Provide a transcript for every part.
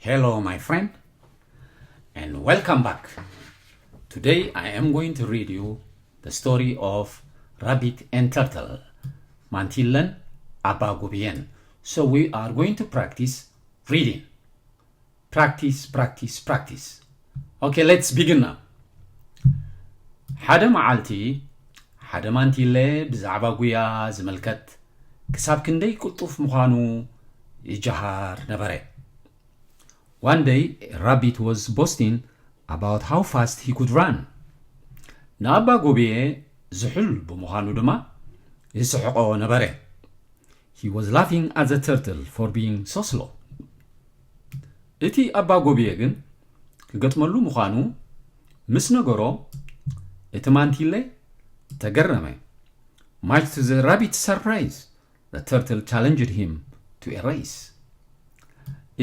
Hello, my friend, and welcome back. Today I am going to read you the story of Rabbit and Turtle, ማንቲለን ኣባ ጎብየን. So we are going to practice reading. Practice, practice, practice. Okay, let's begin now. ሓደ መዓልቲ ሓደ ማንቲለ ብዛዕባ ጉያ ዝምልከት ክሳብ ክንደይ ቅልጡፍ ምዃኑ ይጀሃር ነበረ። One day, Rabbit was boasting about how fast he could run. ንኣባ ጎብየ ዝሑል ብምዃኑ ድማ ይስሕቆ ነበረ። He was laughing at the turtle for being so slow. እቲ ኣባ ጎብየ ግን ክገጥመሉ ምዃኑ ምስ ነገሮ፣ እቲ ማንቲለ ተገረመ። Much to the rabbit's surprise, the turtle challenged him to a race.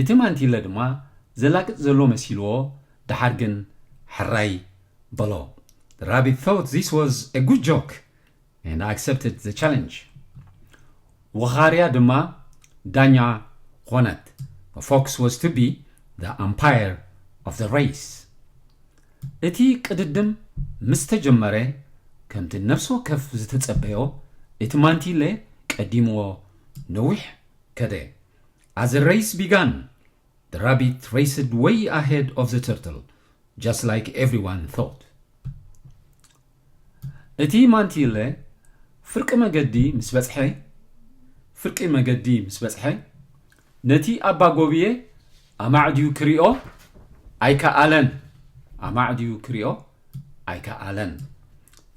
እቲ ማንቲለ ድማ ዘላግጽ ዘሎ መሲልዎ፣ ደሓር ግን ሕራይ በሎ። The rabbit thought this was a good joke and accepted the challenge. ወኻርያ ድማ ዳኛ ኾነት። The fox was to be the umpire of the race. እቲ ቅድድም ምስ ተጀመረ፣ ከምቲ ነፍሲ ወከፍ ዝተጸበዮ፣ እቲ ማንቲለ ቀዲምዎ ነዊሕ ከደ። As the race began, the rabbit raced way ahead of the turtle, just like everyone thought. እቲ ማንቲለ ፍርቂ መገዲ ምስ በጽሐ፣ ፍርቂ መገዲ ምስ በጽሐ፣ ነቲ ኣባ ጎብየ ኣማዕድዩ ክሪኦ ኣይከኣለን። ኣማዕድዩ ክሪኦ ኣይከኣለን።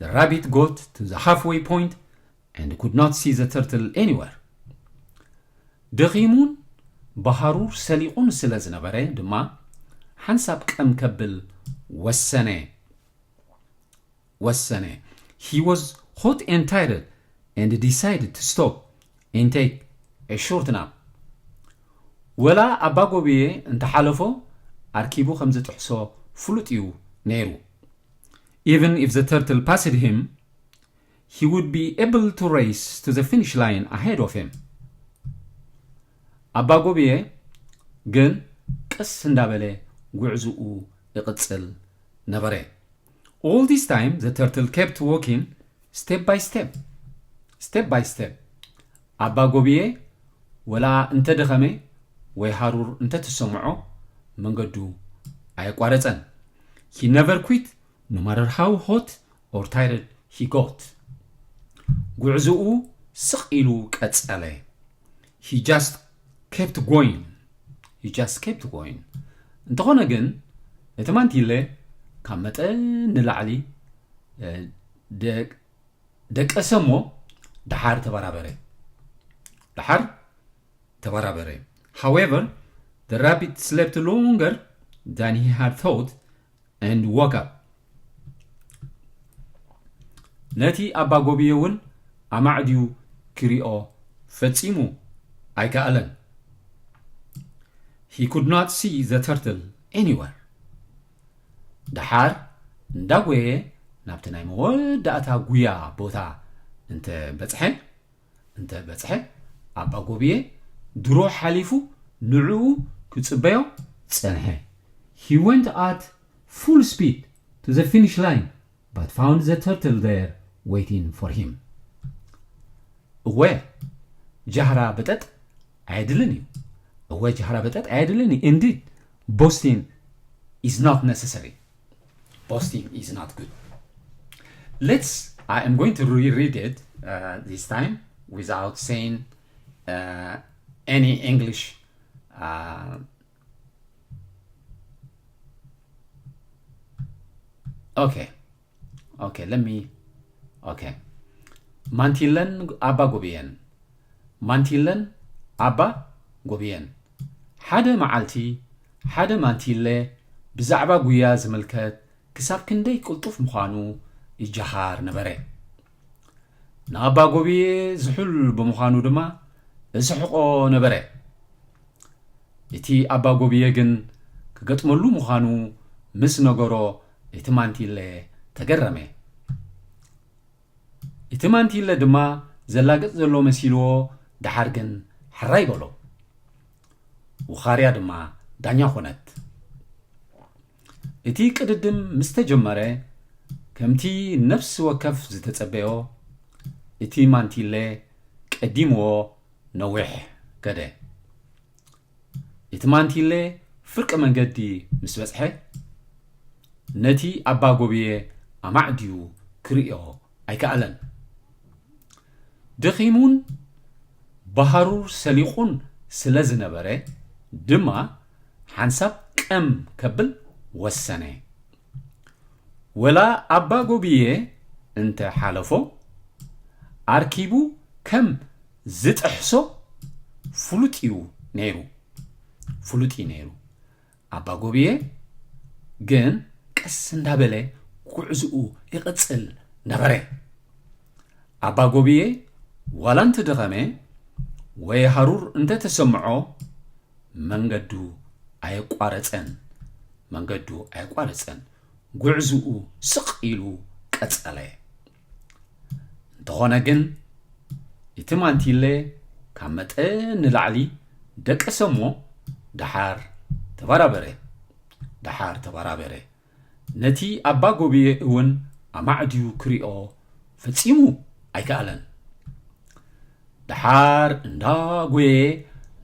The rabbit got to the halfway point and could not see the turtle anywhere. ደኺሙን ብሃሩር ሰሊቑን ስለ ዝነበረ ድማ፣ ሓንሳብ ቀም ከብል ወሰነ። ወሰነ። He was hot and tired and decided to stop and take a short nap. ወላ ኣባ ጎብየ እንተሓለፎ፣ ኣርኪቡ ከም ዝጥሕሶ ፍሉጥ እዩ ነይሩ። Even if the turtle passed him, he would be able to race to the finish line ahead of him. ኣባ ጎብየ ግን ቀስ እንዳበለ ጉዕዝኡ ይቕጽል ነበረ። All this time, the turtle kept walking step by step. Step by step. ኣባ ጎብየ ወላ እንተደኸመ ወይ ሃሩር እንተተሰምዖ፣ መንገዱ ኣየቋረጸን። He never quit, no matter how hot or tired he got. ጉዕዝኡ ስቕ ኢሉ ቀጸለ። He just kept going. He just kept going. እንተኾነ ግን፣ እቲ ማንቲለ ካብ መጠን ንላዕሊ፣ እ፣ ደ-፣ ደቀሰ እሞ ደሓር ተበራበረ። ደሓር ተበራበረ። However, the rabbit slept longer than he had thought and woke up. ነቲ ኣባ ጎብየ እውን ኣማዕድዩ ክሪኦ ፈጺሙ ኣይከኣለን። He could not see the turtle anywhere. ደሓር እንዳጎየ ናብቲ ናይ መወዳእታ ጉያ ቦታ እንተ በጽሐ፣ እንተ በጽሐ፣ ኣባ ጎብየ ድሮ ሓሊፉ ንዕኡ ክጽበዮ ጸንሐ። He went at full speed to the finish line, but found the turtle there waiting for him. እወ፣ ጃህራ በጠጥ ኣየድልን እዩ። እወ፣ ጃህራ በጠጥ ኣየድልን እዩ። Indeed, boasting is not necessary. Boasting is not good. Let's, I am going to reread it, uh, this time without saying, uh, any English. Uh, okay. Okay, let me. Okay. ማንቲለን ኣባ ጎብየን። ማንቲለን ኣባ ጎብየን። ሓደ መዓልቲ ሓደ ማንቲለ ብዛዕባ ጉያ ዝምልከት ክሳብ ክንደይ ቅልጡፍ ምዃኑ ይጀሃር ነበረ። ንኣባ ጎብየ ዝሑል ብምዃኑ ድማ እስሕቆ ነበረ። እቲ ኣባ ጎብየ ግን ክገጥመሉ ምዃኑ ምስ ነገሮ፣ እቲ ማንቲለ ተገረመ። እቲ ማንቲለ ድማ ዘላግጽ ዘሎ መሲልዎ፣ ደሓር ግን ሕራይ በሎ። ውኻርያ ድማ ዳኛ ኾነት። እቲ ቅድድም ምስ ተጀመረ፣ ከምቲ ነፍሲ ወከፍ ዝተጸበዮ፣ እቲ ማንቲለ ቀዲምዎ ነዊሕ ከደ። እቲ ማንቲለ ፍርቂ መንገዲ ምስ በጽሐ፣ ነቲ ኣባ ጎብየ ኣማዕድዩ ክርእዮ ኣይከኣለን። ደኺሙን ብሃሩር ሰሊቑን ስለ ዝነበረ ድማ፣ ሓንሳብ ቀም ከብል ወሰነ። ወላ ኣባ ጎብየ እንተ ሓለፎ፣ ኣርኪቡ ከም ዝጥሕሶ ፍሉጥ እዩ ነይሩ፣ ፍሉጥ እዩ ነይሩ። ኣባ ጎብየ ግን ቀስ እንዳበለ ጉዕዝኡ ይቕጽል ነበረ። ኣባ ጎብየ ዋላ እንተደኸመ ወይ ሃሩር እንተተሰምዖ፣ መንገዱ ኣየቋረጸን፣ መንገዱ ኣየቋረጸን። ጉዕዝኡ ስቕ ኢሉ ቀጸለ። እንተኾነ ግን፣ እቲ ማንቲለ ካብ መጠን ንላዕሊ ደቀሰ እሞ፣ ደሓር ተበራበረ፣ ደሓር ተበራበረ። ነቲ ኣባ ጎብየ እውን ኣማዕድዩ ክሪኦ ፈጺሙ ኣይከኣለን። ደሓር እንዳጎየ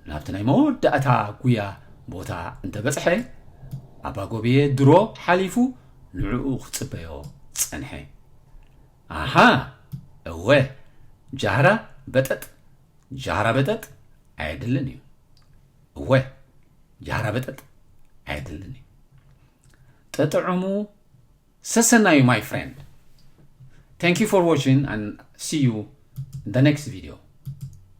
ናብቲ ናይ መወዳእታ ጉያ ቦታ እንተበጽሐ፣ ኣባ ጎብየ ድሮ ሓሊፉ ንዕኡ ክጽበዮ ጸንሐ። ኣሃ፣ እወ፣ ጃህራ በጠጥ፣ ጃህራ በጠጥ ኣየድልን እዩ። እወ፣ ጃህራ በጠጥ ኣየድልን እዩ። ጥዑሙ ሰሰናዩ፣ my friend. Thank you for watching and see you in the next video.